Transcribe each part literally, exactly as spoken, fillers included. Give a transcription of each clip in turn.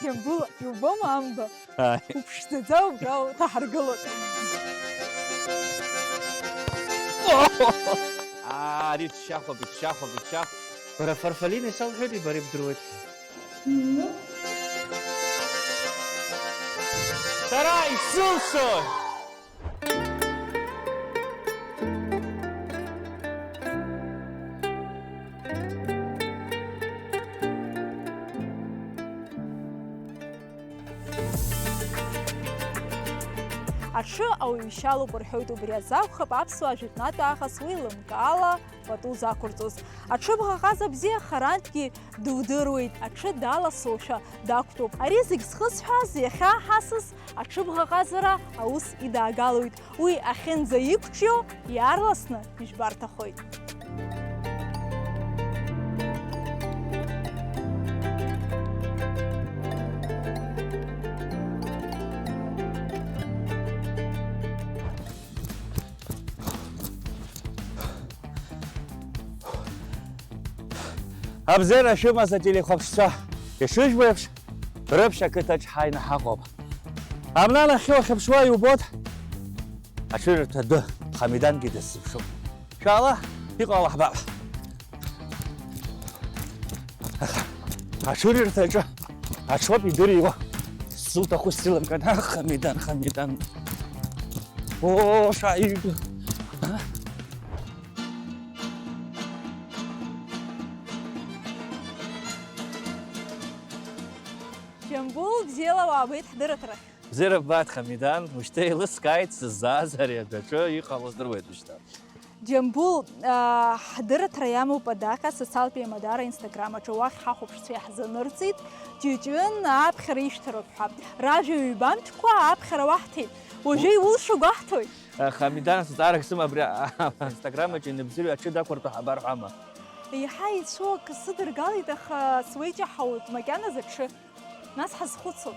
Џьамбул, иубома амба? Ааи. Уԥшӡаӡа убра уҭаҳаргылоит. Аа, ари ччахуп, иччахуп, иччахуп. Бара Фарфалина исалҳәеит, бара ибдыруеит. Сара исылшоит! Аҽы ауаҩ ишьалоуп рҳәоит, убри азы акәхап аԥсуаа жәытәнатә аахыс уи лымкаала пату зақәырҵоз. Аҽыбӷаҟаза бзиа харантәгьы дудыруеит, аҽы даласоушәа дақәтәоуп. Ари зегь зхысҳәааз иахьа ҳасас аҽыбӷаҟазара аус идаагалоит. Уи ахьынӡаиқәҿио иаарласны ижәбарҭахоит. Абзиара шәымаз ателехәаԥшцәа, ишыжәбо еиԥш, Рыԥшь ақыҭаҿ ҳааины ҳаҟоуп. Абна нахьхьи уахьыԥшуа иубоит, аҽыҩрҭа адәы, Хамидангьы дысзыԥшуп. Шәаала, иҟало ҳбап. Аха аҽыҩрҭаҿы аҽоуп идыруа. Сзуҭаху сзеилымкаан, ах, Хамидан, Хамидан. Оо, шәааи. Џьамбул, бзиала уаабеит ҳдырраҭарахь. Бзиара ббааит, Хамидан, ушьҭа еилыскааит сыззааз ари адәаҿы иҟало здыруеит ушьҭа. Џьамбул, аа, ҳдырраҭара иамоуп адаҟьа, социалтә еимадара Instagram аҿы, уахь ҳахәаԥшцәа иаҳзанырҵеит. Ҷыҷын аԥхьара ишәҭароуп ҳәа. Ражәа ҩбамтәқәа аԥхьара уаҳҭеит. Уажәы иулшо гәаҳҭоит. Хамидан, сҵаарак сымам абри, а, а, Instagram аҿы ианыбзиоу аҽы дақәыртәо ҳабар ҳәама? Еиҳа ицәоу акы сыдыргалеит, аха суеиҷаҳауеит макьаназ аҽы. Нас ҳазхәыцып.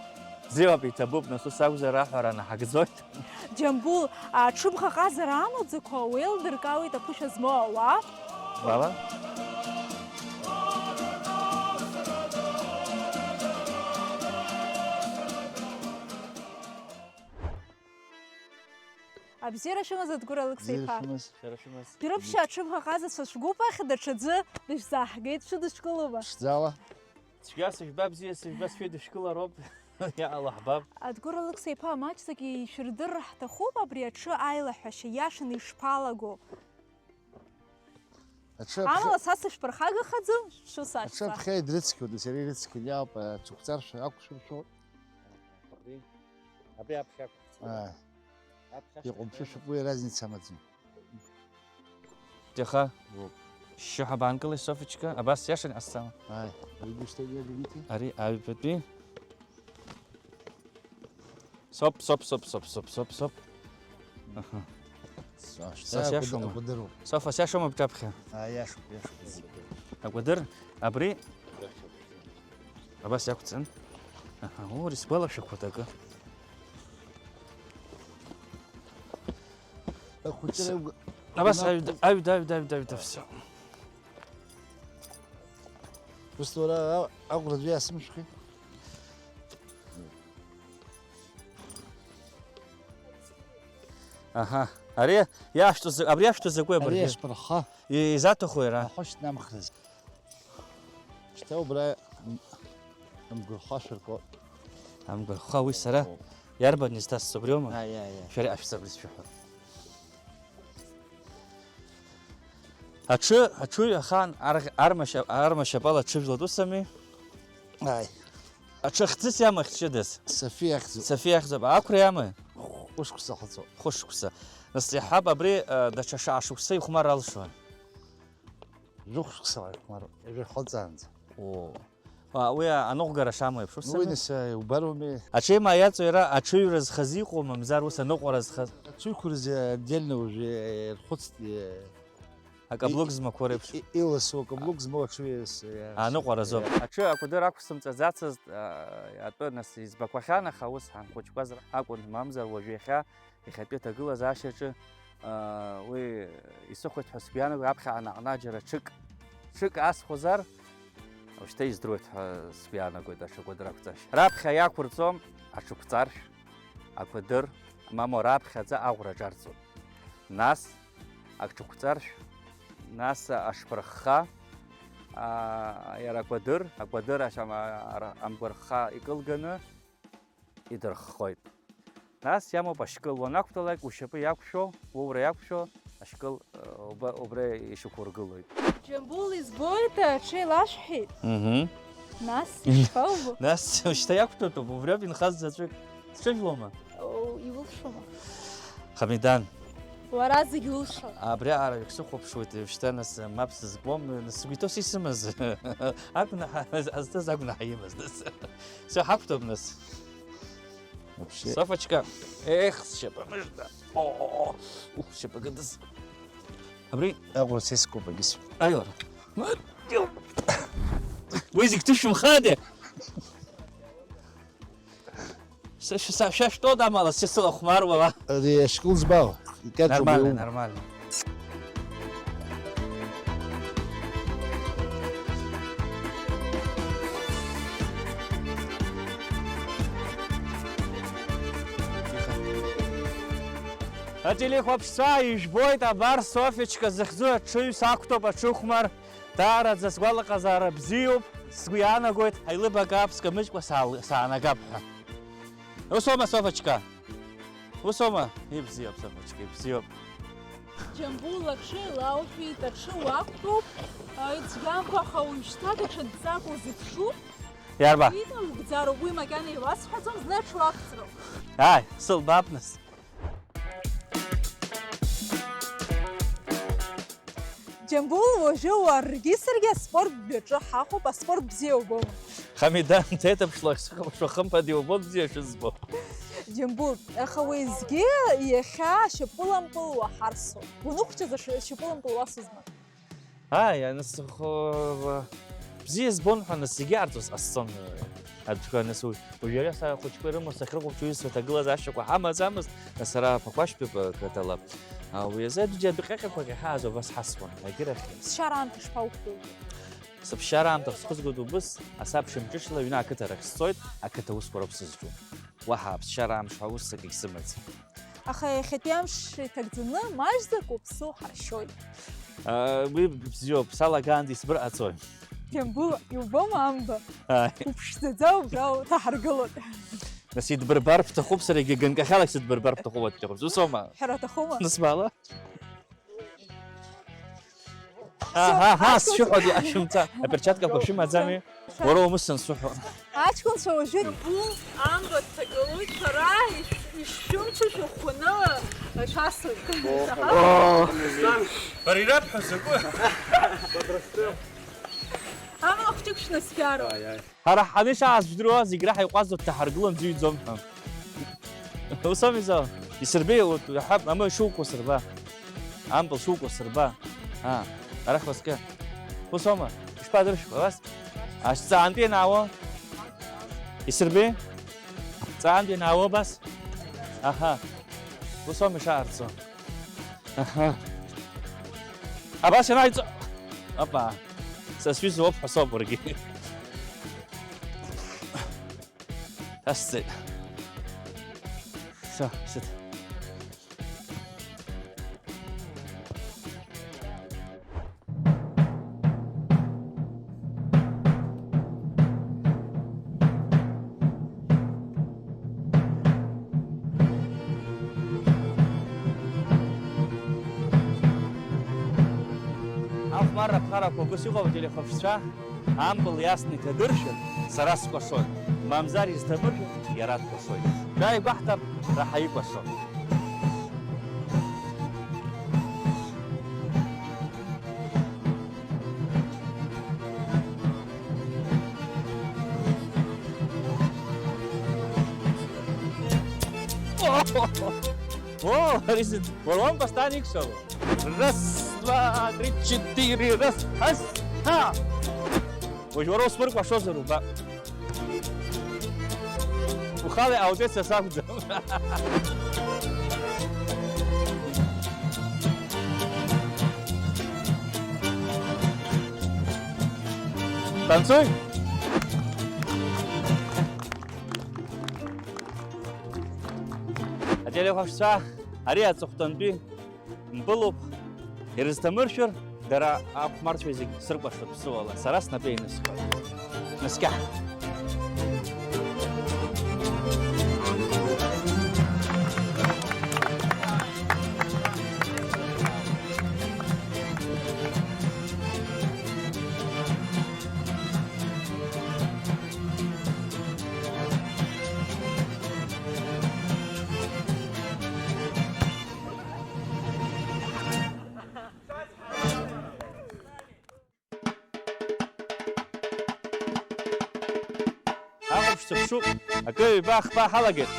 Бзиоуп, иҭабуп, нас ус акәзар аҳәара наҳагӡоит. Џьамбул, аҽыбӷаҟазара амаӡақәа уеилдыркаауеит аԥышәа змоу ауаа. Баба? Абзиара шәымаз, Адгәыр Алықьса-иԥа. Бзиара шәымаз. Бзиара шәымаз. Шәара шәымаз. Шәырԥшьа аҽыбӷаҟазацәа шәгәыԥ ахь даҽаӡәы дышәзааҳгеит, шәыдышәкылома? Ԥшӡала. Цәгьа сыжәба, бзиа сыжәба, сшәыдышәкылароуп. Иаалаҳбап. Адгәыр Алықьса-иԥа, маҷӡак ишәырдырыр ҳҭахуп, абри аҽы аилаҳәашьа иашаны ишԥалаго? Аҽы аԥхьа Амала са сышәԥырхагахаӡом, шәусашьцәа. Аҽы аԥхьа идрыцқьоит, нас иара ирыцқьон, иаауп, ацәыкәҵаршәа ақәшәыршәо. Абри, абри аԥхьа ақәшәыршәо. Ааи. Аԥхьа иҟәымшәышәуп, уи разница амаӡам. Иаха? Уоуп. Шьшьыҳәа баанкылеи, Софочка, абас иашан иҟасҵама? Ааи, уи дышьҭоуп иагагиҭи? Ари аҩбатәи. Соп, соп, соп. Аха. Са, са шьҭа сиашоума? Акәадыр-, акәадыруп. Софа, сиашоума бҿаԥхьа? Аа, иашоуп, иашоуп. Акәадыр, абри? Абас иақәҵан. Аха, ури сгәалашәақәоит акы. Ахәыҷра С-, уг-, абас уна- аҩда, аҩда, аҩда, аҩда, аҩда, всё. Просто уара а-, агәра аӡәы иаасымшәхи? Аҳа. Ари иашәҭо за-, абри иашәҭо закәи абыржәы? Ари иашьапырхха. И-, изаҭаху иара? Ахәышә днамхрыз. Шьҭа убра м-, мгәырхәа шәыркуа. Амгәырхәа уи сара. О. Иарбан изҭасҵо, убриоума? Аи, аи, аи. Шәара ашәҵабри сшәыҳәа. Аҽы, аҽыҩ ахаан арӷ-, армашьа-, армашьапала аҽыжәлатә усами? Ааи. Аҽы хьӡыс иамоу ахьчыдаз? Софи ахьӡуп. Софи ахьӡуп. Ақәра иамои? Хәышықәса ҳацоуп. Хәышықәса. Нас иаҳҳәап, абри, э, даҽа шаа шықәса ихәмар алшои? Жәохә шықәса ихәмаруп, ижәырхәаҵаанӡа. Оо. А, уи аныҟәгара шамоу еиԥш, ус ами? Уи нас, э, иубароуми. Аҽеимаа иаҵоу иара аҽыҩра зхаз иҟоу, мамзар ус аныҟәара зхаз? Аҽыҩқәа рзы отдельно уже ирхәыцт, э, акаблук и-, змақәоу реиԥш. И-, иласу акаблук змоу аҽыҩ, э, аныҟәара азоуп. Э. Аҽы акәадыр ақәсымҵаӡацызт, а, атәы нас избақәахьан, аха ус ҳанхәыҷқәаз акәын, мамзар уажә иахьа Иахьатәи аҭагылазаашьаҿы, аа, уи исыхәеит ҳәа сгәы иаанагоит, аԥхьаҟа наҟ-наҟ џьара ҽык, ҽык асхәозар, Уажәшьҭа издыруеит ҳәа сгәы иаанагоит аҽакәадыр ақәҵашьа. Раԥхьа иақәырҵом аҽықәҵаршә, акәадыр, мамоу раԥхьаӡа аӷәра аҿарҵоит. Нас аҽықәҵаршә, нас ашԥырхха, аа, иара акәадыр, акәадыр ашьама-, ара-, амгәархха икылганы идырххоит. Нас иамоуп ашькыл, уанақәтәалак, ушьапы иақәшәо, уоура иақәшәо, ашькыл, э, уба-, убра ишьақәургылоит. Џьамбул, избоит, аҽы еилашәҳәеит. Мгм. Нас, ишԥаубо? Нас, шьҭа иақәтәатәуп, убриоуп инхаз заҵәык. Сҽыжәлома? О, иулшома? Хамидан. Уара зегь улшоит. Абри аҟара ҩык сыхәаԥшуеит, уажәшьҭа нас мап сызкуам, нас сгәы иҭоу са исымаз. Агәнаҳа, азҭаз агәнаҳа имаз, нас. Всё, ҳақәтәоуп, нас. Вообще. Софочка, ех, сшьапы мыжда. О, ух, сшьапы кыдыз. Абри аҟәра сескуп, агьыс. Аиуара. Уи зегь ҭышәымхаде? Са, шәа, шәа, шәа шәтәода амала, сысылахәмаруа, ва? Ари ашькыл збаго? Икьаҿуп. Нормально, иумоу. Нормально. Ателехәаԥшцәа, ижәбоит, абар Софиочка зыхьӡу аҽыҩ сақәтәоуп, аҽыхәмар. Даараӡа сгәалаҟазаара бзиоуп, сгәы иаанагоит, ҳаилыбакаап, скамыжькәа саал-, саанагап ҳәа. Ус аума, Софочка? Ус аума? Ибзиоуп, Софочка, ибзиоуп. Џьамбул, аҽы еилаушәеит, аҽы уақәтәоуп, а, ицәгьамкәа, аха уажәшьҭа даҽа дҵак узыԥшуп. Иарба? Уи наугӡароуп, уи макьана иуасҳәаӡом, зны аҽы уақәҵроуп. Ааи, сылбаап нас. Џьамбул, уажәы уаргьы саргьы аспорт бҩаҿы ҳаҟоуп, аспорт бзиа убома? Хамидан, ҭеиҭыԥшлак сыхәаԥшуа, хымԥада иубоит бзиа шызбо. Џьамбул, аха уеизгьы иахьа шьапылампыл уаҳарсуа. Уаныхәҷыз ашьапылампыл уасызма? Ааи, анысхо, бзиа збон ҳәа, нас зегьы иаарҵоз ҟасҵон. Аӡәқәа, нас уи, уажәы ара са ахәыҷқәа ирымоу сахьрыхәаԥшуа, исҳәо аҭагылазаашьақәа ҳамаӡамызт, нас ара Ԥақәашьтәи п-, қыҭала. А, уи азы аӡәы џьа дәҟьаҟьақәак иаҳааз убас ҳасуан, агьырахь. Ԥсшьара аамҭа шԥауқәгылеи? Сыԥсшьара аамҭа схызгоит убыс, асабша мҿыҽла аҩны ақыҭарахь сцоит, ақыҭа усқәа роуп сызҿу. Уаҳа аԥсшьара амш ҳәа усс акгьы сымаӡам. Аха иахьатәи амш иҭагӡаны маҷӡак уаԥсоу ҳаршьоит. А, уи бзиоуп, салагаанӡа исбырҟаҵои? Џьамбул, иубома амба? Ааи. Уԥшӡаӡа убра уҭаҳаргылоит. Нас идбырбар бҭахуп, саргьы ганкахьала сыдбырбар бҭахуп, уаҭахуп. Усоума? Ҳәара аҭахума? Нас баала. Аҳа, аҳа, сшәыҳәоит, иҟашәымҵа. Аперчаткақәа шәымаӡами? Уара умысын сшәыҳәо. Аҷкәынцәа уажәы. Бул амба дҭагылоит, шәара иш-, ишшәымцо шәыхәхәаны шәасуеит. Бара ирабҳәо закәу? Амала хәҷык шәнаскьароуп. Ҳара ҳанышааз жәдыруа зегь раҳа иҟәазӡо дҭаҳаргылон, ӡәы иӡом ҳәа. Ус ауми, зал? Исырбеи, урҭ, иаҳа, амы шуқәу сырба. Ампыл шуқәу сырба. Аа, арахь уаскьа. Ус аума? Ишԥадыршәкәа, абас? Аш ҵаантәи ианаауа? Исырбеи? Ҵаантәи ианаауа абас? Аҳа. Ус аума ишаарҵо? Аҳа. Абас ианааиҵо. Опа. Са сҩыза уоуп ҳәа соуп уаргьы. Асҵеит. Всё, сыҭ. Ахәмарра аԥҟарақәа убас иҟоуп, ателехәаԥшцәа, ампыл иасны иҭадыршәыр, сара скәашоит, мамзар изҭамыршәыр, иара дкәашоит. Шәааигәаҳҭап, раҳа икәашо. О, ари зын, уара уампыл астан икәшало. Раз, два, три, четыре, раз, ҳас, ҳа! Уажә уара усмыркәашозар убап. Ухала иҟауҵеит, са сакәӡам. Танцуй! Ателехәаԥшцәа, ари аҵыхәтәантәи мпылуп. Ирызҭамыршәыр, дара ахәмарцәа зегь сыркәашоит ԥсыуала, сара снапы ианысҳәоит. Наскьа! Ахәаԥшцәа ԥшуп, акы, ҩба, хԥа ҳалагеит.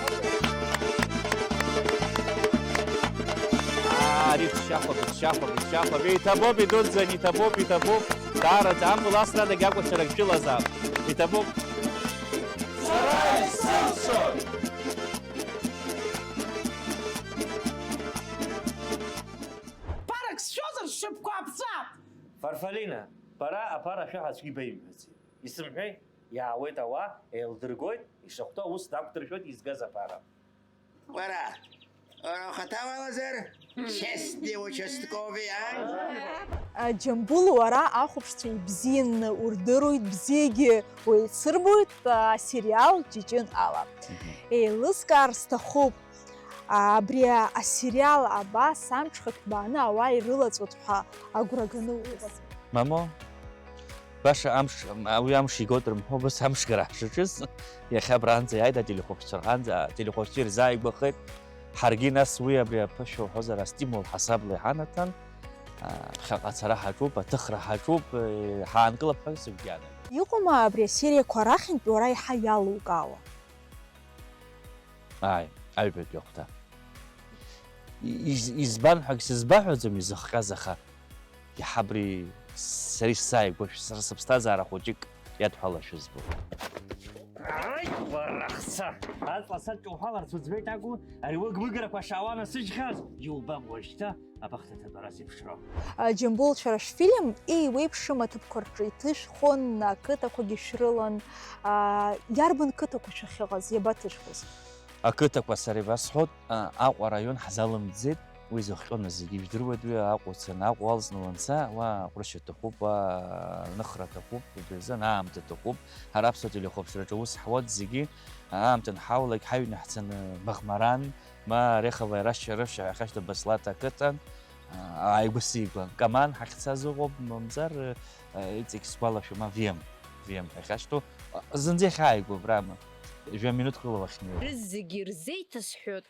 Аа, ари ԥсшьахәа, ԥсшьахәа, ԥсшьахәа, иҭабуп, идуӡӡан, иҭабуп, иҭабуп. Даараӡа ампыл асрадагь акәашарак шәылазаап. Иҭабуп. Сара исылшон! Ԥарак сшәозар, сшьапқәа аԥҵәап! Фарфалина, бара аԥара шәаҳәа аӡәгьы ибеимҳәаӡеит. Исымҳәеи? Иаауеит ауаа, еилдыргоит, ишахәҭоу аус дақәдыршәоит изгаз аԥара. Уара, уара ухаҭа уалазар, честный участковый, а? Џьамбул, уара ахәаԥшцәа ибзианы урдыруеит, бзиагьы уеицырбоит асериал Ҷыҷын ала. Мгм. Еилыскаар сҭахуп, абри асериал абас амҽхак ҭбааны ауаа ирылаҵәоит ҳәа агәра ганы уҟазма? Мамоу, баша амш, уи амш игоит рымҳәо, убас амшгара ҳшаҿыз, иахьа абранӡа иааит ателехәаԥшцәа рҟынӡа, ателехәаԥшцәа ирзааигәахеит. Ҳаргьы нас уи абри аԥышәа уҳәозар астимул ҳасабла иҳанаҭан, а, ԥхьаҟа ацара ҳаҿуп, аҭыхра ҳаҿуп, э, ҳаанкылап ҳәа сыгәгьы иаанагоит. Иҟоума абри асериақәа рахьынтә уара иаҳа иалукаауа? Ааи, аҩбатәи ахәҭа. Из-, избан ҳәагь сызбаҳәаӡом изыхҟьаз, аха иаҳа абри сара исзааигәоушәа, сара сыԥсҭазаара хәыҷык иадҳәалашәа збоит. Ааи, уара хца! Аҵла садҿуҳәаларц уӡбеит акәу, ари угмыграқәа шаауа насыжьхьаз, иубап уажәшьҭа. Абахҭа ҭабара зеиԥшроу. Џьамбул, шәара шәфильм еиуеиԥшым аҭыԥқәа рҿы иҭышәхон, ақыҭақәагьы шәрылан. Иарбан қыҭақәа шәахьыҟаз, иабаҭышәхыз? Ақыҭақәа сара ибасҳәоит, Аҟәа араион ҳзалымҵӡеит, уи зыхҟьоны зегьы ижәдыруеит, уи Аҟәа уцаны, Аҟәа уалҵны уанца, уа ҟәрышьа ҭахуп, уа ныхра ҭахуп, убри азын аамҭа ҭахуп. Ҳара аԥсуа телехәаԥшраҿы аус ҳуеит зегьы, аамҭа анҳаулак ҳаҩны ҳцаны Баӷмаран, ма Ореховое рашьцәа рышьа ҳахьашьҭоу Баслаҭ ақыҭан, аа, ааигәа сигәан. Каман ҳахьцаз ыҟоуп, мамзар, э, иҵегь сгәалашәом, авием, авием ҳахьашьҭоу, а, зынӡа иахьааигәоу абрама, жәа минуҭк рыла уахьнеиуа. Рызегьы ирзеиҭасҳәоит,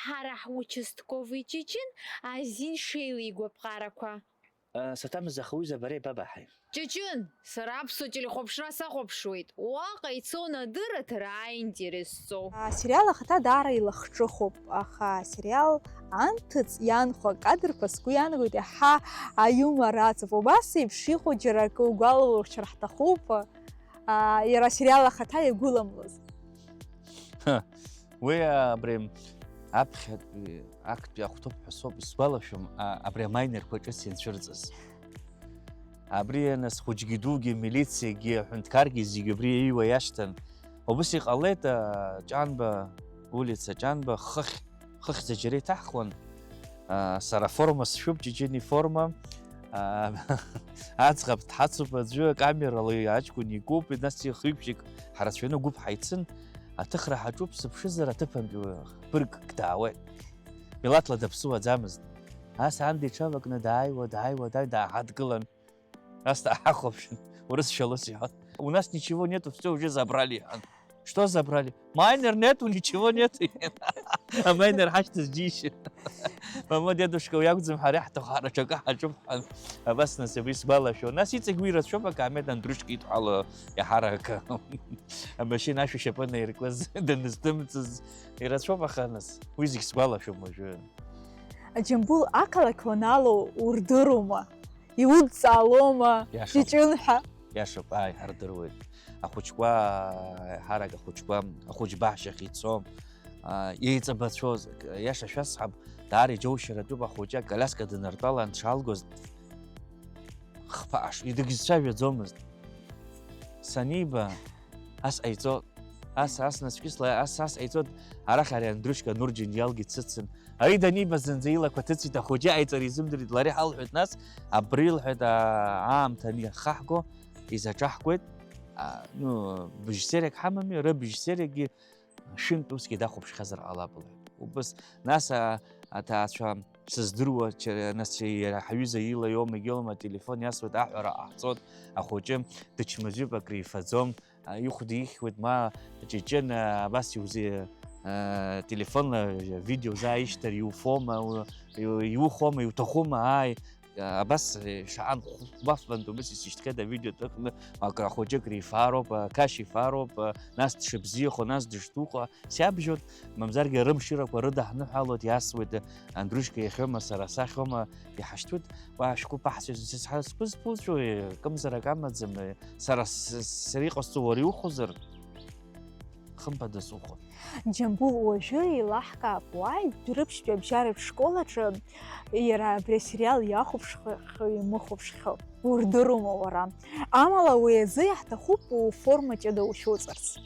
ҳара ҳучастковый Ҷыҷын азин шеилеигәа аԥҟарақәа. Саҭамыз, аха уҩыза бара ибабаҳаи? Ҷыҷын, сара аԥсуа телехәаԥшра сахәаԥшуеит. Уаҟа ицон адырраҭара аинтерес зҵоу. Асериал ахаҭа даара илахҿыхуп, аха асериал анҭыҵ иаанхо акадрқәа сгәы иаанагоит иаҳа аиумор аҵоуп. Убас еиԥш иҟоу џьара акы угәалауршәар ҳҭахуп, а, иара асериал ахаҭа иагәыламлоз. Уи абри аԥхьатәи актәи ахәҭоуп ҳәа соуп исгәалашәом, а, абри амайнерқәа ҿыц ианцәырҵыз. Абри нас хәыҷгьы дугьы, милициагьы, аҳәынҭқаргьы зегьы убри иҩуа иашьҭан. Убыс иҟалеит, а, Ҷанба улица, Ҷанба хыхь, хыхьӡа џьара иҭаҳхуан. А, сара аформа сшәуп, Ҷыҷыни форма. А, аӡӷаб дҳацуп аӡәы, акамерала аҷкәын икуп, нас ихҩык-ԥшьҩык ҳарацәаҩны гәыԥ ҳаицын. Аҭыхра ҳаҿуп, сыԥшызар, аҭыԥантәи быргк даауеит. Милаҭла даԥсыуаӡамызт. Ас Анди иҽавакны дааиуа, дааиуа, дааи, дааҳадгылан. Ас дааҳахәаԥшын, урысшәала ус иҳәон. У нас ничего нету, всё уже забрали, иҳәан. Что забрали? Майнер нету, ничего нету. Амайнер ҳашьҭаз џьишьеит. Мама, дедушка, уи акәӡам, ҳара иаҳҭаху ҳара аҽакы ҳаҿуп, ҳәа. Абас нас абри сгәалашәо. Нас иҵегь уи ирацәоуп, акаамеҭ Андрушка идҳәало иаҳарак амашьына ашәа шьапы наиркыз даныздымҵыз ирацәоуп, аха нас уи зегь сгәалашәом уажәы. Џьамбул, ақалақь уаналоу урдыруама? Иудҵаалома, иашоуп. Ҷыҷын ҳәа? Иашоуп, ааи, ҳардыруеит. Ахәыҷқәа, ҳарак ахәыҷқәа, ахәыҷ баҳчахь ицо, аа, еиҵабацәоз, иаша шәасҳәап, даара иџьоушьаратәуп ахәыҷы аколиаска дыныртәалан дшаалгоз, хԥа аш-, идыгьзцәажәаӡомызт. Саниба, ас ҟаиҵо, ас, ас нацәкьысла, ас, ас ҟаиҵоит, арахь ари Андрушька Нурџьингьы иалгеит сыцын. Ари даниба зынӡа илақәа ҭыҵит, ахәыҷы иҟаиҵара изымдырит, лара иҳалҳәеит нас, абри лҳәеит, аа, аамҭа анихаҳго, изаҿаҳкуеит, а, ну, быжь сериак ҳамами, рыбыжь сериакгьы шәынтә усгьы дахәаԥшхьазар ҟалап, лҳәеит. Убыс, нас, а, аҭаацәа сыздыруа, ча-, нас иара ҳаҩыза ила иоума, егьиоума, ателефон иасуеит, аҳәара ҟаҳҵоит, ахәыҷы дычмазаҩуп, акрифаӡом, а, ихәда ихьуеит, ма ҷыҷын, а, абас иузи-, а, телефонла видео узааишьҭыр, иуфома, у-, иу-, иухома, иуҭахума, ааи, абас, э, шаҟа хәба фбантә убас исышьҭхьеит авидео ҭыхны, акы ахәыҷы акрифароуп, а, қашь ифароуп, а, нас дшыбзиахо, нас дышҭухо, сиабжьоит, мамзаргьы рымширақәа рыдаҳныҳәалоит, иасуеит, Андрушька иахьоума, сара сахьоума, иҳашьҭуеит, уа шәгәы баҳцәеит, сара сгәы зԥуҵәои, акымзарак амаӡам, сара с-, сара иҟасҵо уара иухозар, хымԥада сухон. Џьамбул, уажәы еилаҳкаап, уааи, Дәрыԥшьтәи абжьаратә школ аҿы иара абри асериал иахәаԥшхьоу имыхәаԥшхьоу урдыруама уара? Амала уи азы иаҳҭахуп уформа ҷыда ушәуҵарц.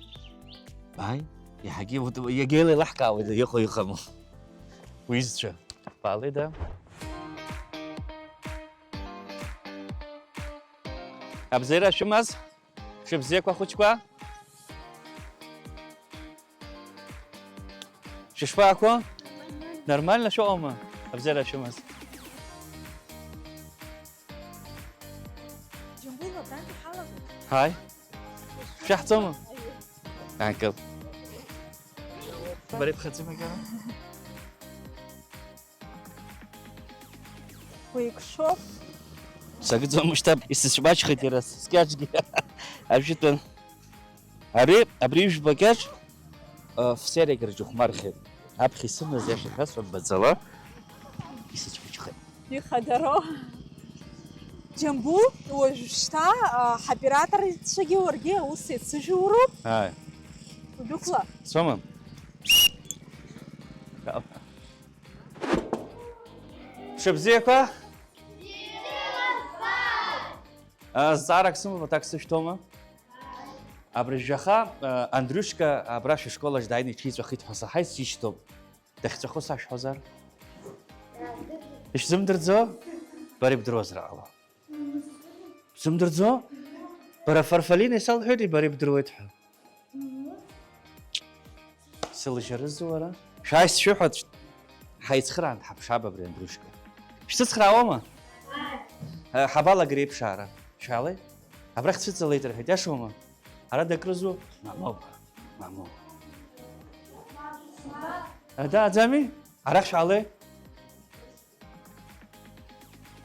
Ааи, иаҳагьы иагьа еилеилаҳкаауеит, иҟоу иҟаму. Уизцәа. Баледа. Абзиара шәымаз? Шәыбзиақәа, ахәыҷқәа? Шәышԥаақәо? Нормально шәыҟоума? Абзиара шәымаз? Ҳаи. Шәаҳҵома? Акы. Бара ибхаҵома акара? Уеикәшоуп. Сагӡом, шьҭа исыцәмаҷхеит иара скьаҿгьы. Ажәытәан. Ари, абри ижәба кьаҿ, а, фсерек рҿы ихәмархьеит. Аԥхьа исымаз иаша ҳәа сымбаӡала исыцәмаҷхеит. Ихадароу. Џьамбул, уажәшьҭа, а, ҳоператорцәагьы уаргьы аус еицыжәуроуп. Ааи. Удәықәла. Сома? Шәыбзиақәа? А, зҵаарак сымоуп, аҭак сышәҭома? Абри жәаха, а, Андрушка абра шәышкол аҿы дааины иҽиҵәахит ҳәа саҳаит, сишьҭоуп. Дахьҵәахо сашәҳәозар? Ишәзымдырӡо? Бара ибдыруазар ҟало. Бзымдырӡо? Бара Фарфалина исалҳәеит, бара ибдыруеит ҳәа. Сылжьарызу уара? Шәааи сшәыҳәа, ҳаицхыраан дҳаԥшаап абри Андрушка. Шәсыцхраауама? Ҳабалагар еиԥшаара. Шәаалеи? Абрахь дцәыҵалеит рҳәеит, иашоума? Ара дакрызу? Мамоуп, мамоуп. Дааӡами? Арахь шәаалеи?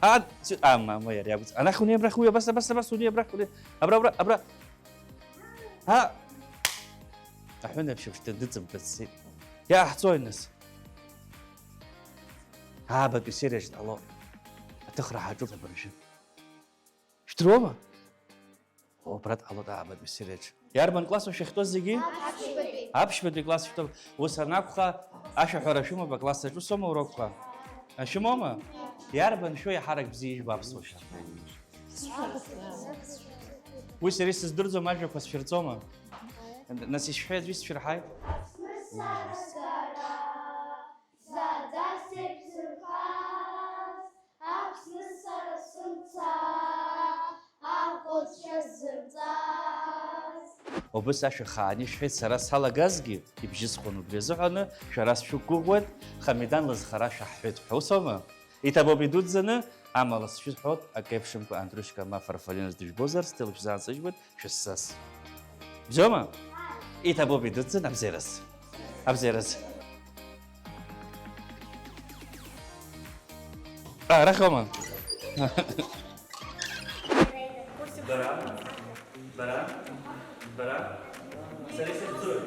А, ц-, а, ма, ма, иара иакәӡам. Анахь унеи, абрахь уи, абас, абас, абас, унеи, абрахь унеи. Абра, абра, абра. А! Аҳәынаԥшьа ушьҭа дыҵымҭәа дцеит. Иааҳҵои, нас? Аабатәи сериаҿ дҟалоуп. Аҭыхра ҳаҿуп абыржәы. Шәдыруама? О, брат, ало, да, абатәи сериаҿ. Иарбан класс шәахьтәоу зегьы? Аԥшьбатәи. Аԥшьбатәи класс шәтәоуп. Ус анаакәха, ашәаҳәара шәымоуп аклассаҿ, усоума урокқәа? Шәымоума? Иарбан шәоу иаҳарак бзиа ижәбо аԥсуа шәа? Уи сара исыздырӡом, ажәақәа сшәырҵома? Нас ишәҳәеи аӡәы исшәырҳаи? Заӡа сеиқәзырхаз, Аԥсны сара сымца, ахәылҵшьа сзырҵаз. Убыс ашәа хаан ишәҳәеит, сара салагазгьы, ибжьысхуан убри азыҳәаны, шәара сшәықәгәыӷуеит, Хамидан лызхара шәаҳҳәеит ҳәа, усоума? Иҭабуп идуӡӡаны, амала сшәыҳәоит, акы еиԥшымкәа Андрушка ма Фарфалинас дыжәбозар, сҭел шәзаансыжьуеит. Шәыссас. Бзиоума? Иҭабуп идыӡӡан абзиараз. Абзиараз. А, арахь аума? Бара? Бара? Бара? Сара исыхьӡои?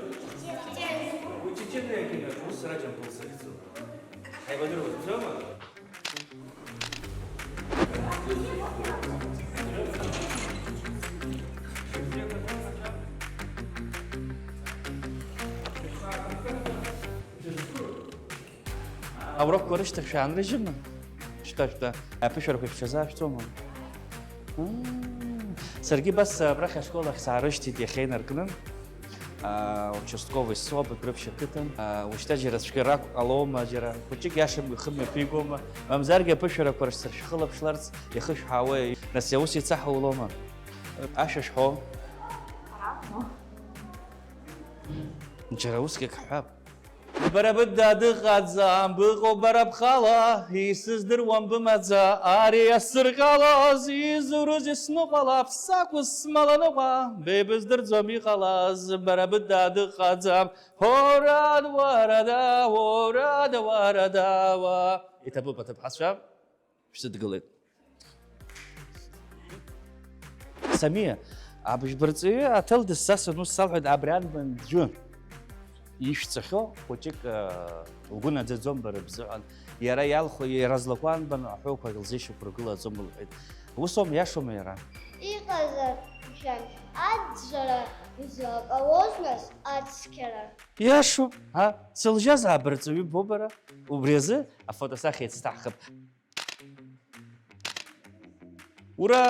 Уи чеченреи акинак, ус сара Џьамбул сыхьӡуп. Ҳаибадыруаз, бзиоума? Аурокқәа рышьҭахь шәаанрыжьма? Шьҭа, шьҭа, аԥышәарақәа шәҽазаашәҵома? Мм, Саргьы абас абрахь ашкол ахь саарышьҭит иахьа инаркны. Аа, участковый соуп, Дәрыԥшь ақыҭан. Аа, ушьҭа џьара цәгьарак ҟалома, џьара хәыҷык иашам ихы мҩаԥигома, мамзаргьы аԥышәарақәа рыҽсыршәхылаԥшларц ихышәҳаауеи? Нас иаус еицаҳаулома? Ашәа шәҳәо? Џьара усгьы ак ҳҳәап. Бара быда дыҟаӡам, быҟоуп бара бхала, исыздыруам бымаӡа, ари иасырҟьалаз, изурыз исныҟәалап, сакәыз смаланыҟәа, беибыздырӡом иҟалаз, бара быда дыҟаӡам, ҳорад уарада, уорада уарада уа. Иҭабуп аҭыԥҳацәа. Шәсыдгылеит. Самиа, абыжьбарҵаҩы аҭел дысзасын, ус салҳәеит, абри анбан ӡәы ишәҵахьоу хәыҷык, э, лгәы наӡаӡом бара бзыҳәан. Иара иалху, иара злаку анбан аҳәоуқәа лзышьақәыргылаӡом лҳәеит. Усоума, иашоума иара? Иҟазар, мшәан, аӡәӡәара излаҟалоз нас ацқьара? Иашоуп, ҳа, сылжьаз абарҵаҩы бо бара. Убри азы афотосахьа еицҭаҳхып. Ура!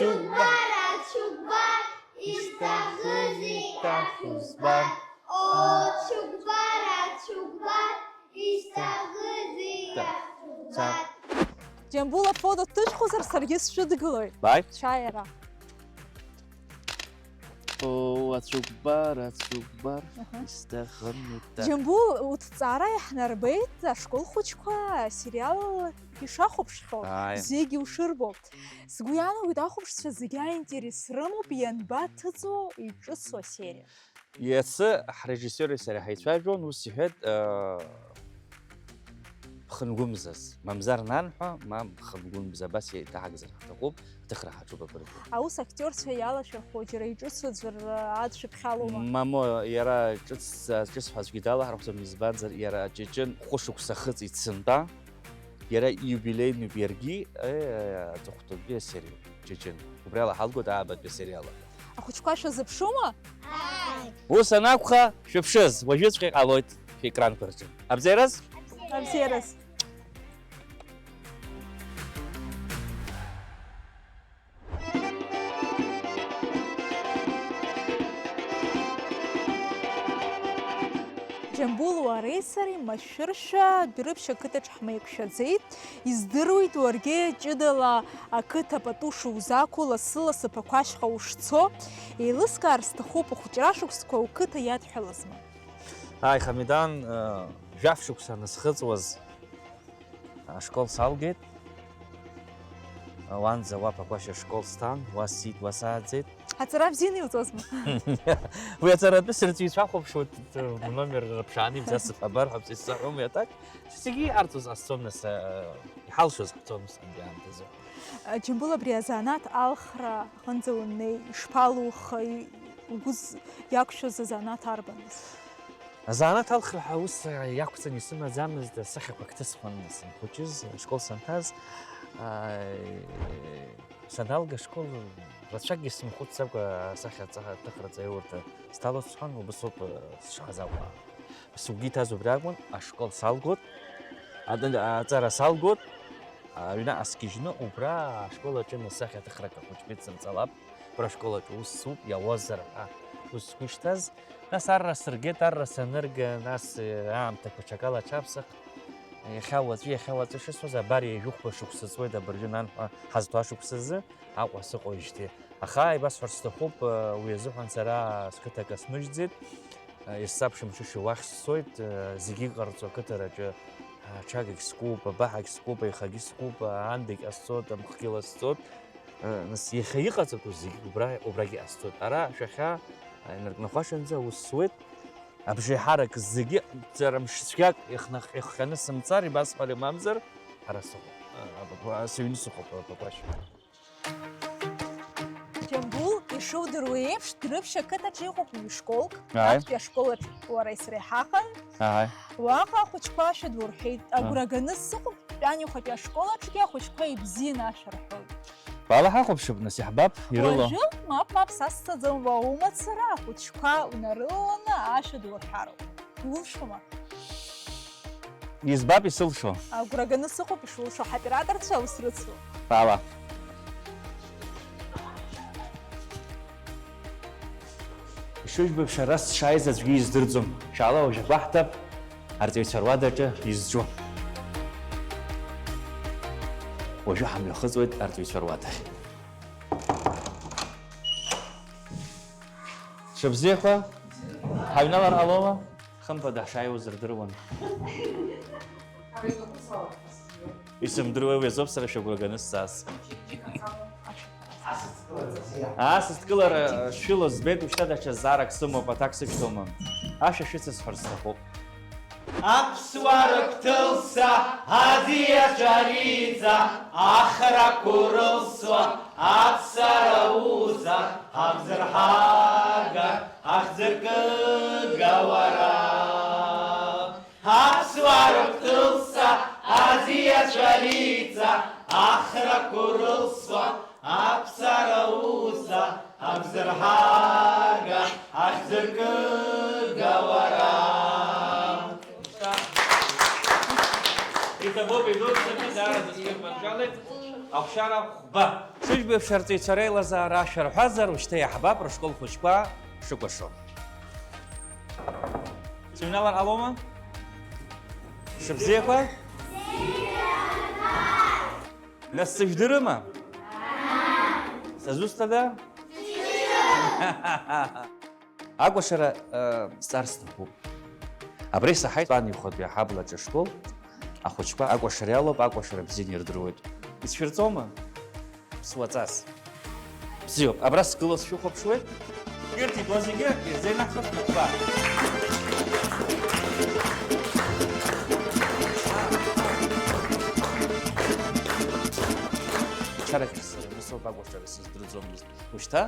Очугбар, ачугбар, исҭахызи иахьузбар. Очугбар, ачугбар, исҭахызи иахьузбар. Џьамбул, афото дҭышәхозар, саргьы сшәыдгылоит. Бааи. Шәааи ара. Оо, ацәыкәбар, ацәыкәбар, аҳа, исҭахым итак. Џьамбул, уҭҵаара иаҳнарбеит, ашкол хәыҷқәа асериал ишахәаԥшхьоу, ааи, зегьы ушырбо. Сгәы иаанагоит, ахәаԥшцәа зегьы аинтерес рымоуп ианбаҭыҵуа иҿыцу асериа. Иацы ҳрежиссиори сареи ҳаицәажәон, ус иҳәеит, э, Бхынгәымзаз, мамзар нанҳәа, мам, бхынгәымза, абас еиҭаҳагзар ҳҭахуп, аҭыхра ҳаҿуп абыржәы. Аус актиорцәа иалашәырхәо џьара иҿыцу аӡәыр, э, адшәыԥхьалома? Мамоу, иара ҿыц, ҿыц ҳәа аӡәгьы далаҳархәӡом, избанзар, иара Ҷыҷын хәышықәса хыҵит сынтәа, иара ииубилеинуп иаргьы, э, аҵыхәтәантәи асериа Ҷыҷын. Убри ала ҳалгоит аабатәи асериал. Ахәыҷқәа шәазыԥшума? Ааи. Ус анакәха, шәыԥшыз, уажәыҵәҟьа иҟалоит шәекранқәа рҿы. Абзиараз? Абзиараз. Џьамбул, уареи сареи машәыршәа Дәрыԥшь ақыҭаҿ ҳмеиқәшәаӡеит. Издыруеит, уаргьы ҷыдала ақыҭа пату шузақәу, лассы-лассы Ԥақәашьха ушцо. Еилыскаар сҭахуп, ухәыҷра шықәсқәа уқыҭа иадҳәалазма? Ааи, Хамидан, э, жәаф шықәса анысхыҵуаз, ашкол салгеит. Уанӡа уа Ԥақәашьа ашкол сҭан, уа сиит, уа сааӡеит. Аҵара бзианы иуҵозма? Уи аҵаратәы сырҵаҩцәа ахәаԥшуеит, номер рыԥшааны ибзасып, абар ҳәа саҳәом, иаҭак. Зегьы иҟарҵоз ҟасҵон, нас, э, иҳалшоз ҳцон ус анди аамҭазы. Џьамбул, абри азанааҭ алхра аҟынӡа унеи, ишԥалухи, угәы з-, иақәшәаз азанааҭ арбаныз? Азанааҭ алхра ҳәа ус иақәҵаны исымаӡамызт, асахьақәа акҭысхуан санхәыҷыз, ашкол санҭаз. Ааи, саналга ашкол рацәакгьы сымхәыцӡакәа асахьа аҵа-, аҭыхра аҵаиурҭа сҭалоит сҳәан, убыс ауп, э, сшаҳаз ауаа. Сгәы иҭаз убри акәын, ашкол салгоит, адын-, аҵара салгоит, аҩны ааскьыжьны убра ашкол аҿы нас сахьаҭыхрак ахәыҷқәа идсырҵалап, убра ашкол аҿы ус суп, иауазар ҳәа ус сгәы ишҭаз. Нас арра сыргеит, арра санырга, нас, э, аамҭақәа ҽакала аҽаԥсахт. Иахьа уаҵәы, иахьа уаҵәы шысҳәаз, абар ҩажәихәба шықәса ҵуеит абыржәы нанҳәа ҳазҭо ашықәсазы Аҟәа сыҟоижьҭеи. Аха ибасҳәар сҭахуп, э, уи азыҳәан сара сқыҭа акы смыжьӡеит. Есаԥшымшыша уахь сцоит, зегьы иҟарҵо ақыҭараҿы аҽагьы скуп, абаҳагь скуп, аихагьы скуп, аандагь ҟасҵоит, амхгьы ласҵоит. Нас иахьа иҟаҵатәу зегьы убра, убрагьы ҟасҵоит. Ара шәахьа инаркны хәашанӡа аус суеит. Абжеиҳарак зегьы ҵара мшцәгьак ихнахь-, ихҟьаны сымцар, ибасҳәар, имамзар, ара сыҟоуп. Сыҩны сыҟоуп, Пақәашь. Џьамбул, ишудыруа еиԥш, Дәрыԥшь ақыҭаҿы иҟоуп ҩы-школк. Ааи. Актәи ашколаҿ уареи сареи ҳаҟан. Ааи. Уаҟа ахәыҷқәа ашәа ду рҳәеит. Агәра ганы сыҟоуп, Тәани хәаҷы ашколаҿгьы ахәыҷқәа ибзианы ашәа рҳәоит. Бала ҳахәаԥшып, нас иаҳбап, ирыло. Уажәы, мап, мап, са сцаӡом, уа умацара ахәыҷқәа унарылаланы ашәа ду рҳәароуп. Улшома? Избап исылшо. Агәра ганы сыҟоуп ишулшо, ҳаоператорцәа аус рыцу. Ала. Ишыжәбап, шәара сшааиз аӡәгьы издырӡом. Шәаала, уажә агәаҳҭап, арҵаҩцәа руадаҿы изҿу. Уажәы ҳамҩахыҵуеит арҵаҩцәа руадахь. Шәыбзиақәа, ҳаҩналар ҟалома? Хымԥада ҳшааиуаз рдыруан. Исымдыруеи, уи азоуп сара шәагәра ганы сцаз. Асасдкылара шәыло збеит, ушьҭа даҽа зҵаарак сымоуп, аҭак сышәҭома? Ашәа шәыцысҳәар сҭахуп. Аԥсуаа рыгәҭылса, аӡиацәа риҵа, ахрақәа рылсуа, аԥсара уца, ҳахьӡырҳага, ҳахьӡыркыга уара. Аԥсуаа рыгәҭылса, аӡиацәа риҵа, ахрақәа рылсуа, аԥсара уца, ҳахьӡырҳага, ҳахьӡыркыга уара. Иҭабуп, идуцәами, даараӡа сгәы маншәалеит, ахәшьара хәба. Сыжәбеиԥш арҵаҩцәа реилазаара шәарҳәазар, ушьҭа иаҳбап рышкол хәыҷқәа шыкәашо. Сыҩналар ҟалома? Шыбзиақәа? Нас сыжәдырыма? Сазусҭада? Акәашара, э, сҵар сҭахуп. Абра исаҳаит Тәан ихәатәи аҳаблаҿы ашкол ахәыҷқәа акәашара иалоуп, акәашара бзианы ирдыруеит. Исшәырҵома? Ԥсуаҵас. Бзиоуп, абра сгыло сшәыхәаԥшуеит. Ирҭиуа зегьы ирзеинаҳхып шәнапқәа. Чарак сара, ус ауп акәашара сыздырӡомызт. Ушьҭа,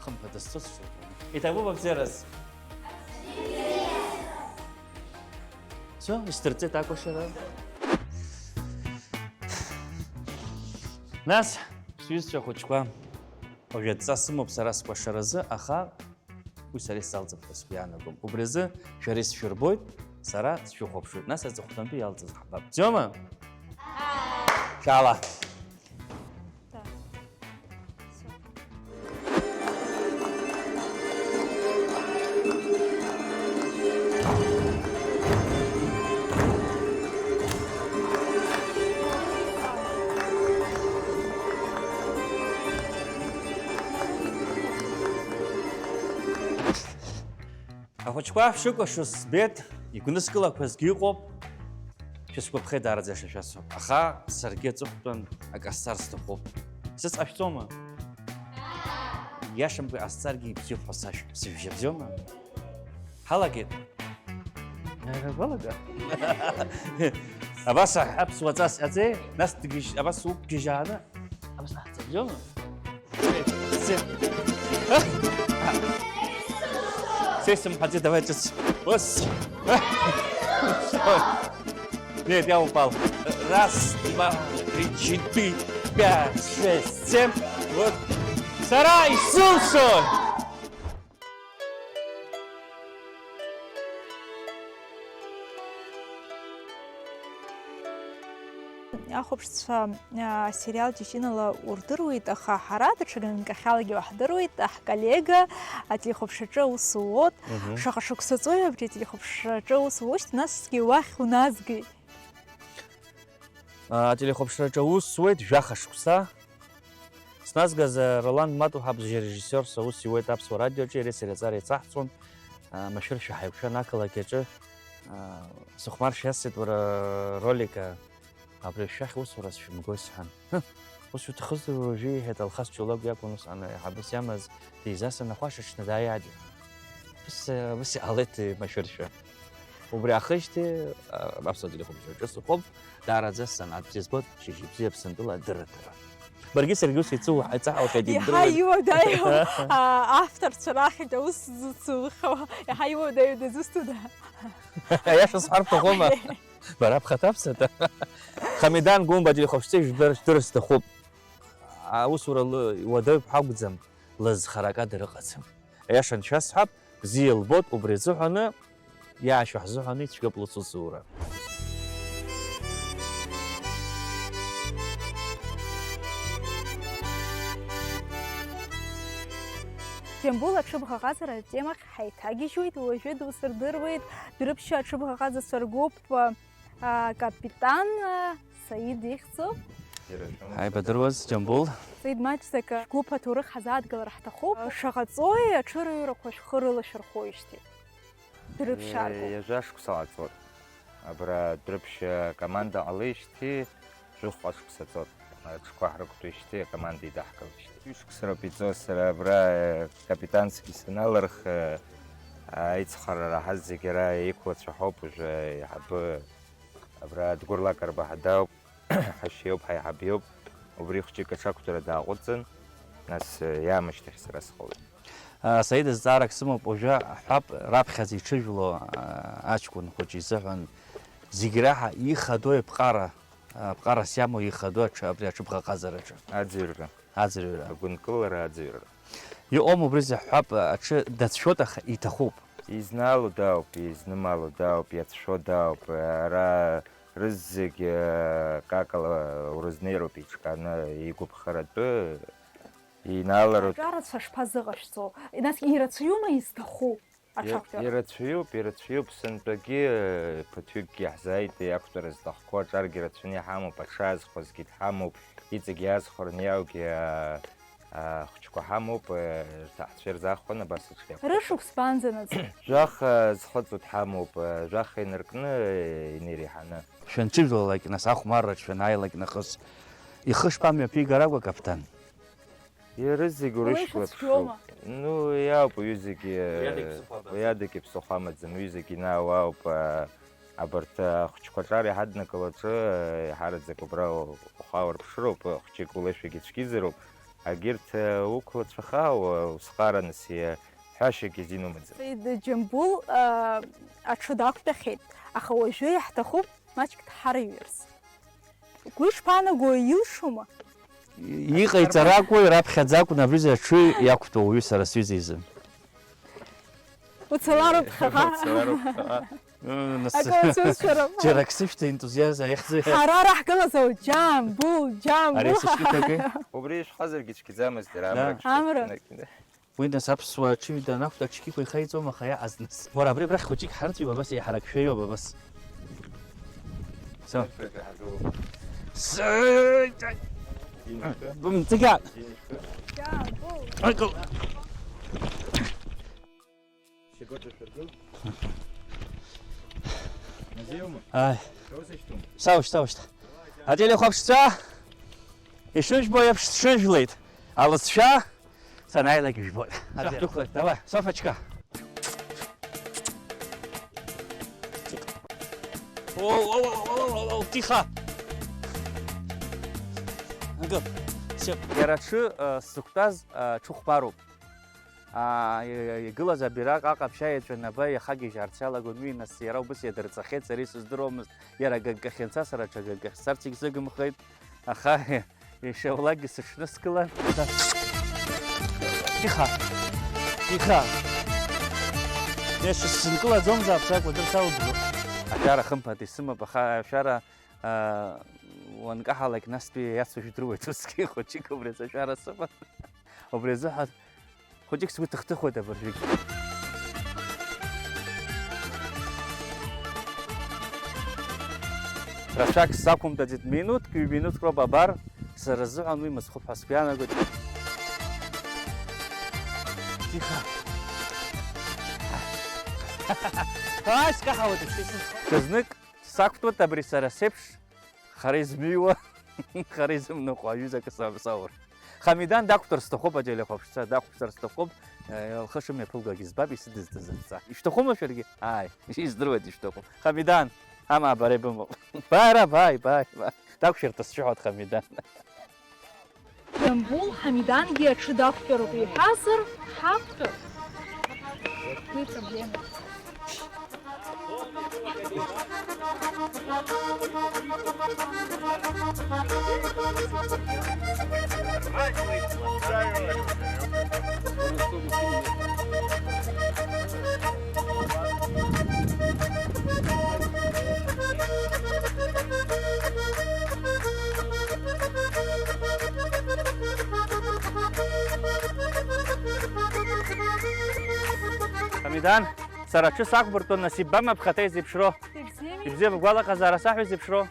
хымԥада, сцоит сшыҟоу. Иҭабуп абзиараз. Всё, исдырҵеит акәашара. Нас, сҩызцәа хәыҷқәа, уажә адҵа сымоуп сара скәашаразы, аха уи сара исзалҵып ҳәа сгәы иаанагом. Убри азы шәара исшәырбоит, сара сшәыхәаԥшуеит. Нас аҵыхәтәантәи иалҵыз ҳбап. Бзиоума? Шәаала. Так. Всё. Ахәыҷқәа шәыкәашоз збеит, игәныскылақәазгьы ыҟоуп. Шәысгәаԥхеит, даараӡа иаша шәасҳәап. Аха саргьы аҵыхәтәан акы сцар сҭахуп. Сыцҟашәҵома? Иашамкәа иҟасҵаргьы ибзиоуп ҳәа сашәҳәап, сыжәжьа бзиоума? Ҳалагеит. Ара балага. Абас аҳәап, суаҵас ҟаҵеи, нас дгьежь-, абас уқәгьежьааны, абас аҳҵа бзиоума? Се. Се сымҳәаӡеит, давай ҿыц. Ус. Нет, я упал. Раз, два, три, четыре, пять, шесть, семь. Вот. Сара исылшоит! Ахәаԥшцәа, а, асериал Ҷыҷынала урдыруеит, аха ҳара даҽа ганкахьалагьы уаҳдыруеит, ҳколлега ателехәаԥшраҿы аус уоуп. Мгм. Шаҟа шықәса ҵуеи абри ателехәаԥшраҿы аус уоушьҭ, насгьы уахь уназгеит? А, ателехәаԥшраҿы аус зуеит жәаха шықәса. Сназгаз, а, Ролан Матуҳа абжьарежиссиорс аус иуеит Аԥсуа радиоаҿы, иареи сареи аҵара еицаҳҵон, а, машәыршәа ҳаиқәшәан ақалақь аҿы, а, сыхәмаршәа иасит, уара, Ролик, а, абри ашәахь усура сшәымгои сҳәан. Ҳы, ус шәҭахызар уажәы, иҳәеит, Алхас Ҷулак иакәын усҟан аиҳабыс иамаз, дизасын, ахәаша аҽны дааиааит. Ус, ус иҟалеит машәыршәа. Убри аахижьҭеи, а, аԥсуа телехәаԥшраҿы сыҟоуп, даараӡа санааҭ бзиа збоит, шьыжьбзиа Аԥсынтәыла адырраҭара. Баргьы саргьы ус еицу-, еиҵаҳауахьеит, иаҳа ибдыруеит. Иуадаҩу, а, авторцәа рахьынтә аус зцухьоу, иаҳа иуадаҩу дызусҭада? Аиаша сҳәар бҭахума? Бара бхаҭа бцата. Хамидан Гәымба ателехәаԥшцәа ижәдыр-, ижәдыр сҭахуп. Аусура лы-, уадаҩ бҳәа акәӡам, лызхара акада рыҟаӡам. Аиаша аншәасҳәап, бзиа лбоит, убри азыҳәаны, иаашәа ҳзыҳәаны ицәгьоуп лусусура. Џьамбул аҽыбӷаҟазара атемахь ҳаиҭагьежьуеит, уажәы дусырдыруеит Дәрыԥшьа аҽыбӷаҟазацәа ргәыԥ, а, капитан, а, Саид ихьӡуп. Ҳаибадыруаз, Џьамбул. Саид, маҷӡак, а, шәгәыԥ аҭоурых ҳазааҭгылар ҳҭахуп. Шаҟа ҵуеи аҽырҩрақәа шәхы рылашәырхәоижьҭеи? Дәрыԥшьа аргоуп. Ҩажәа шықәса ҟаҵоит. Абра Дәрыԥшьа акоманда ҟалеижьҭеи жәохәҟа шықәса ҵоит. Аҽқәа ҳрықәтәеижьҭеи акоманда идаҳкылеижьҭеи. Ҩышықәса роуп иҵоу сара абра, э, капитански саналырх, э, аицхыраара ҳазегь ара еиқәлацәа ҳауп, уажәы аиҳабы абра Дгәыр Лакрба ҳадауп. Ҳашьа иоуп, ҳаиҳаб иоуп. Убри хәҷык аҽақәтәара дааҟәыҵын, нас, э, иаамышьҭахь сара сҟалеит. А, Саида, зҵаарак сымоуп, уажәы ҳҳәап, раԥхьаӡа иҽыжәло, а, аҷкәын хәыҷы изыҳәан зегь раҳа ихадоу аԥҟара, аԥҟарас иамоу ихадоу аҽы, абри аҽыбӷаҟазараҿы. Аӡырҩра. Аӡырҩра. Агәынкылара аӡырҩра. Иҟоума убри зыҳәҳәап, аҽы дацәшәоит, аха иҭахуп. Изнаало дауп, изнымало дауп, иацәшәо дауп, ара рызегь, э, какала урызнеироуп иҿкааны, игәаԥхаратәы инаалароуп. Аҿарацәа шԥазыҟашәҵо? Насгьы ирацәаҩума изҭаху аҽақәтәара? Ирацәаҩуп, ирацәаҩуп, сынтәагьы, э, ԥыҭҩыкгьы иаҳзааит, иақәтәара зҭахқәоу аҿаргьы рацәаны иҳамоуп, аҽы аазхәазгьы дҳамоуп, иҵегь иаазхәараны иааугьы, а, ахәыҷқәа ҳамоуп, э, рҭаацәа ирзаахәаны абас аҽы иақәтәоуп. Рышықәс баанӡанаҵ? Жәаха зхыҵуа дҳамоуп, э, жәаха инаркны, э, инеиреиҳаны. Шәанҽыжәлалак, нас, ахәмарраҿ шәанааилак нахыс, ихы шԥамҩаԥигаракәа, каԥҭан? Иара зегь урышьклаԥшуп. Уи шәыцәгьоума? Ну, иауп, уҩызагьы, уи адагьы ԥсыхәа амаӡам. Уи адагьы ԥсыхәа амаӡам, уҩызагьы наауаауп, а, абарҭ, а, ахәыҷқәа аҿар иҳаднакыло аҿы, а, иҳараӡак убра ухы аурԥшыроуп, хәҷык улеишәагьы цәгьазароуп. Агьырҭ, а, уқәлацәахаа, у-, усҟараныс иа-, ҳәашьагьы азин умаӡам. Саид Џьамбул, а, аҽы дақәтәахьеит, аха уажәы иаҳҭахуп маҷк дҳарыҩрц. Угәы ишԥаанаго, илшома? Иҟаиҵаракәи, раԥхьаӡа акәын абри аҽы иақәтәоу уаҩы сара сҩыза изы. Уцалароуп ԥхьаҟа. Уцалароуп ԥхьаҟа. Ыы, нас, акы уцәыцәароуп. Џьара ак сышәҭа, ентузиазм аихьӡы. Ҳара раҳгылазоуп, Џьамбул, Џьамбул. Ари сышәҭоит акы? Убри ишәхазаргьы цәгьаӡамызт, ара, да, амра. Амра. Уи нас аԥсуаа аҽыҩ данақәтәа аҽқьиқәа ихаиҵом, аха иаҟаз нас. Уара, абри абрахь хәыҷык ҳарыҵәиуп, абас еиҳарак шәаҩуп, абас. Со. С-, бымҵыгьа. Акыл. Ааи. Саушьҭа, саушьҭа. Ателехәаԥшцәа, ишыжәбо еиԥш, сшыжәлеит. Алыҵшәа. Санааилак ижәбоит. Шәаҳдәықәлеит, давай, Софочка. Оу, оу, оу, оу, оу, оу, тихо. Акы, всё. Иара аҽы, э, сзықәтәаз, э, ҽыхәмаруп. Аа, и-, и-, игылаз абираҟ аҟаԥшьа иаҵәа наба иахагьежьаарц иалагон, уи нас иара убыс иадырҵахьеит, сара исыздыруамызт, иара аганкахь ианца, сара аҽа аганкахь сцарц егьсыгымхеит, аха Ишьаулакгьы сыҽныскылан. Иха! Иха! Иашьа сынкылаӡомзаап, сакәадыр салбжу. Ашәара хымԥада исымоуп, аха ашәара, аа, уанкаҳалак, настәи иацу жәдыруеит, усгьы хәыҷык убри азы ашәара сыман. Убри азыҳәан Хәыҷык сгәы ҭыхҭыхуеит абыржәгьы. Рацәак сзақәымтәаӡеит, минуҭк, ҩ-минуҭк роуп абар, сара сзыҳәан уи мыцхәуп ҳәа сгәы иаанагоит. Тихо. Ааи, скаҳауеит, ушьҭа. Ҽазнык сақәтәоит абри сара сеиԥш, хара измыҩуа, хара изымныҟәо аҩыза акы са-, саур. Хамидан дақәтәар сҭахуп, ателехәаԥшцәа, дақәтәар сҭахуп, э, лхы шымҩаԥылгогьы збап, исыдызҵаз адҵа. Ишәҭахума шәаргьы? Ааи, издыруеит ишәҭаху. Хамидан, амаа бара ибымоуп. Бара, бааи, бааи, бааи. Дақәшәыртә сшәыҳәоит Хамидан. Џьамбул Ҳамидангьы аҽы дақәтәароуп иҳәазар, ҳақәтәап. Уи проблема. Идан, сара аҽы сақәбыртәон, нас иббама бхаҭа изеиԥшроу? Ибзиами? Ибзиоуп, гәалаҟазаара саҳәа изеиԥшроу?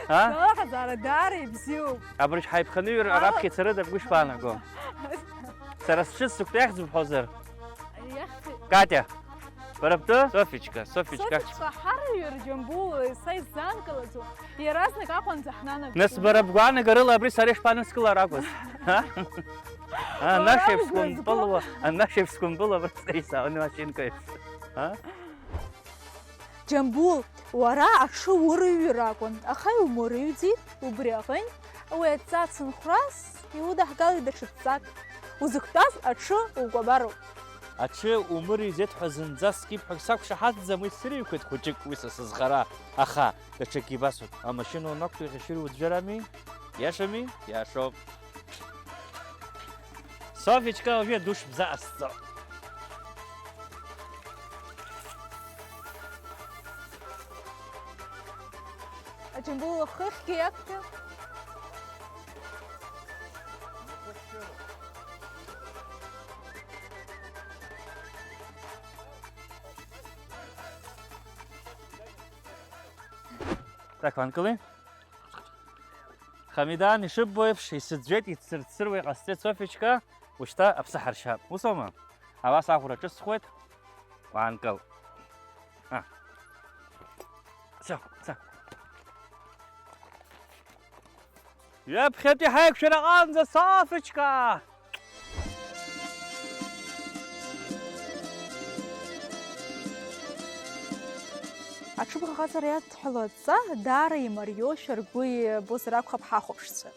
А? Гәалаҟазаара даара ибзиоуп. Абыржә ҳаиԥханыҩр, ала- раԥхьа ицарыда бгәы шԥаанаго? Сара сҽыз сыкәты иахьӡуп ҳәозар? Иахьӡуп. Катя, бара бтәы? Софичка, Софичка. Софичка, ҳарҩыр, Џьамбул, са исзаанкылаӡом. Иаразнак Аҟәанӡа ҳнанагоит. Нас бара бгәаанагарыла абри сара ишԥаныскылар акәыз? Ҳа? Анашьеиԥш сгәымпылуа, анашьеиԥш сгәымпылуа абра сеисаауан машьынкеиԥш. Ҳа? Џьамбул, уара аҽы урыҩыр акәын, аха иумырыҩӡеит, убри аҟынтә уи адҵа ацынхәрас иудаҳгалеит даҽа дҵак. Узықәтәаз аҽы укәабароуп. Аҽы умырыҩӡеит ҳәа зынӡа скип ҳәа сақәшаҳаҭӡам, уи сырыҩқәеит хәыҷык, уи са сызхара, аха даҽакгьы ибасҳәоит. Амашьына уанақәтәа иахьашьыри уӡәӡәарами? Иашами? Иашоуп. Софичка, уажәы адуш бза ҟасҵо. Аџьамбул, хыхьгьы иақәтәа. Так, ванкылин. Хамидан, ишыббо еиԥш, исыӡәӡәеит, ицырцыруа иҟасҵеит Софичка, ушьҭа аԥсы ҳаршьап. Усоума? Абас аӷәра ҿысхуеит, уаанкыл. А. Цо, цо. Ҩаԥхьатәи ҳаиқәшәара аҟынӡа, Софичка! Аҽыбӷаҟазара иадҳәалоу адҵа даара имариоушәа ргәы иабозар акәхап ҳахәаԥшцәа.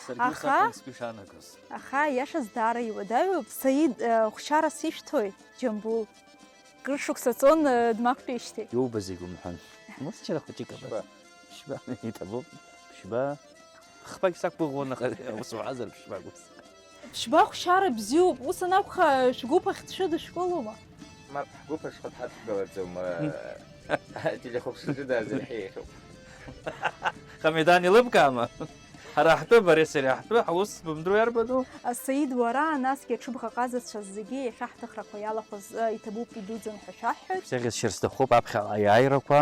Саргьы ус Аха акәын сгәы ишаанагоз. Аха, иашаз даара иуадаҩуп. Саид, э, хәшьара сишәҭои, Џьамбул? Кыр шықәса ҵуан, э, дмақәтәеижьҭеи. Иубо зегь умҳәан. Ус џьара хәыҷык абас. Ԥшьба. Ԥшьба, иҭабуп. Ԥшьба. Хԥагь сақәгәыӷуан, аха ус уҳәазар, ԥшьба гәыс. Ԥшьба хәшьара бзиоуп, ус анакәха, шәгәыԥ ахь дшәыдышәкылома? Мап, ҳгәыԥ ашҟа дҳадҳкылаӡом, ателехәаԥшраҿы даазырҳәеихьоуп. Хамидан илыбкаама? Ҳара ҳтәы, бареи сареи ҳтәы, ҳус бымдыруа иарбану? Саид, уара, насгьы аҽыбӷаҟазацәа зегьы иахьа ҳҭыхрақәа иалахәыз, э, иҭабуп, идуӡӡан ҳәа шәаҳҳәоит. Сеиӷьасшьар сҭахуп аԥхьаҟа иааирақәа.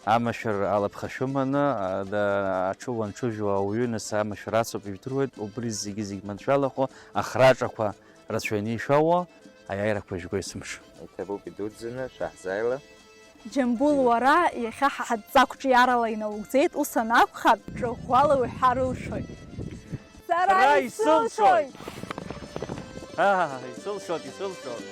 Амашәыр алаԥха шәыманы, а, да, аҽы уанҽыжәу ауаҩы нас амашәыр ацуп, ижәдыруеит, убри зегьы-зегь маншәалахо, ахраҿақәа рацәаҩны ишәоуо, аиааирақәа жәго есымша. Иҭабуп идуӡӡаны, шәаҳзааила. Џьамбул, уара иахьа ҳа-, ҳаҭӡақәҿиарала инаугӡеит, ус анакәха, ҿыӷәӷәала уҳәар улшоит. Сара исылшоит! Аа, исылшоит, исылшоит!